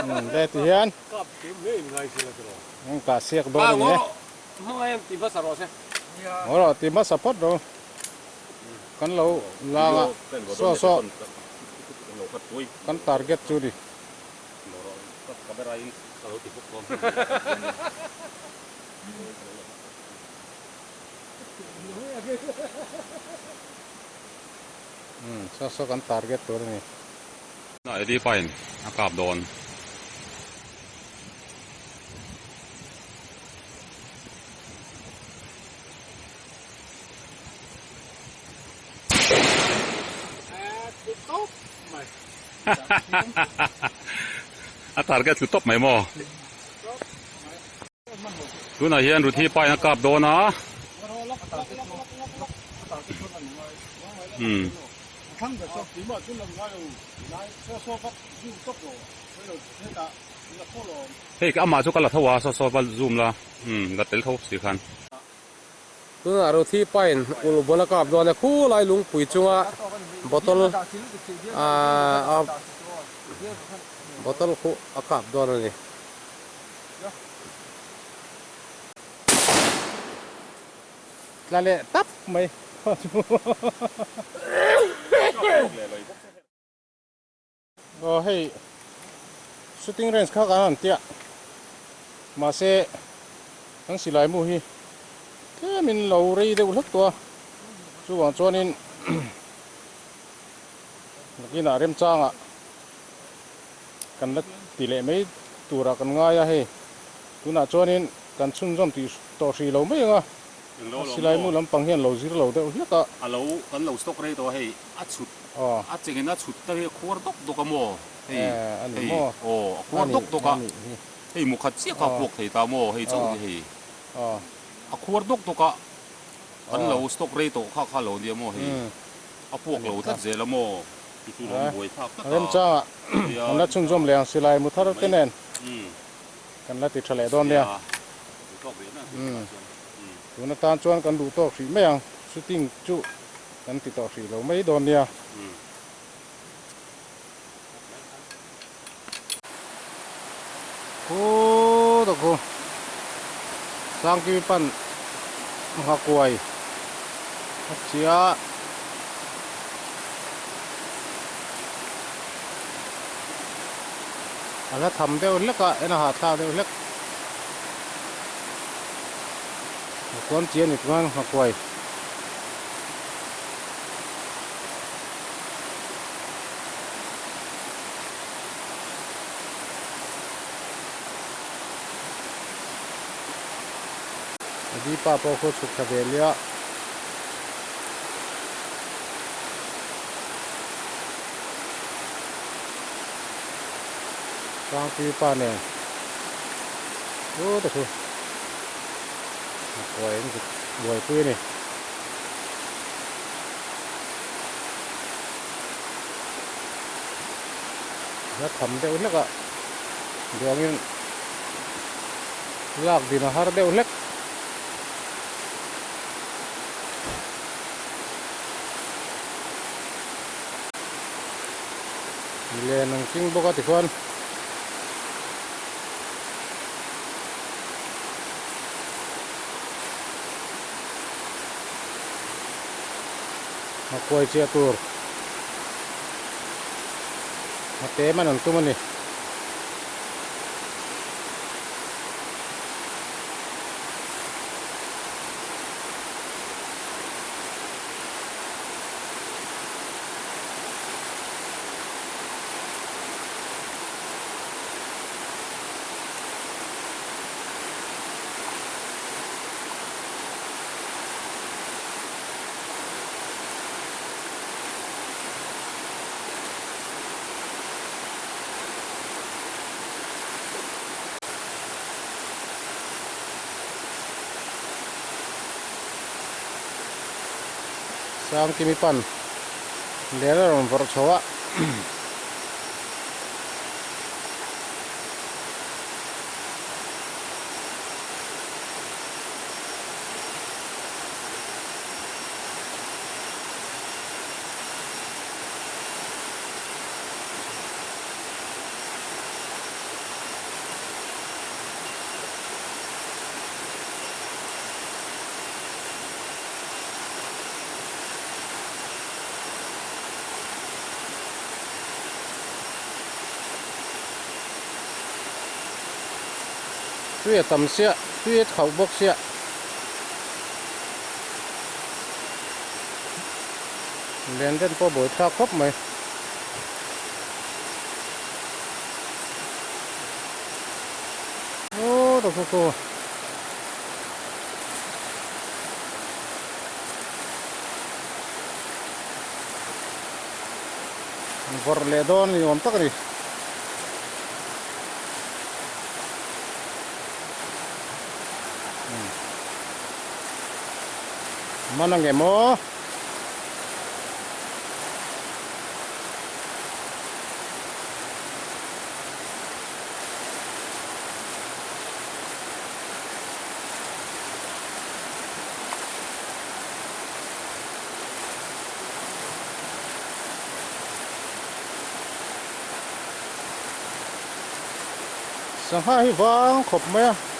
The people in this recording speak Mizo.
Le ti hian kah siak dawn a ni e. Ngaw rawh ti hmasa phawt rawh kan lo lang a saw saw kan target chu ni. Saw saw kan target tur a ni. Eddie pain a kap dawn. A target tlu tawp mai maw? Tunah hian Ruthi pain a kap dawn a. Umm. Hei amah chu ka la tho a saw saw va zoom la umm la tel tho si khan. Tunah Ruthi pain ulh bul a kap dawn a khulai lungpui chunga bottle ahh bottle khuh a kap dawn a ni. Tla leh tap mai aw hei shooting range kha kan han tia mahse kan silai mu hi tlemin lo rei deuh hlek tawh a chuvang chuanin nakinah remchangah kan la ti leh mai turah kan ngai a hei tunah chuanin kan chhunzawm tih tawh hrih lo mai ang a a silai mu lampang hian lo zir lo deuh hlek a. A lo kan lo stock rei tawh a hei a chhut a chengin a chhut ta hi a khuar dawk dawk a maw hei hei aw a khuar dawk dawk a hei mu khat chiah kha a puak thei ta maw hei chauh hi hei a khuar dawk dawk a kan lo stock rei tawh kha kha lo nia maw hei a puak lo tlat zel a maw. Remchangah kan la chhunzawm leh ang silai mu thar te nen kan la ti tha leh dawn nia. Tun atan chuan kan duh tawk hrih mai ang, shooting chu kan ti tawh hrih lo mai dawn nia. Khu tak khu Sangkimi pan nghakuai a chhia a la tham deuh hlek a en a hahthlak deuh hlek nghakuam chi a ni chuan nghakuai. Deepa pawh khu chhuk thla ve lia. Tlangpui pa nen chu te khu kuai an zuk buaipui a ni. La tham deuh hlek a duangin lak din a har deuh hlek. Len an keng bawk a tikhuan a kuai chiah tur a te man an tum a ni. Sangkimi pan lel a rawn vawrh chho a. Tui a tam sia, tui a khauh bawk sia. Len den pawh buai thlak khawp mai. Aw ta khu khu. Vawrh leh dawn ni awm tak a ni. Man ang em aw. Sangha hi vang khawp mai a.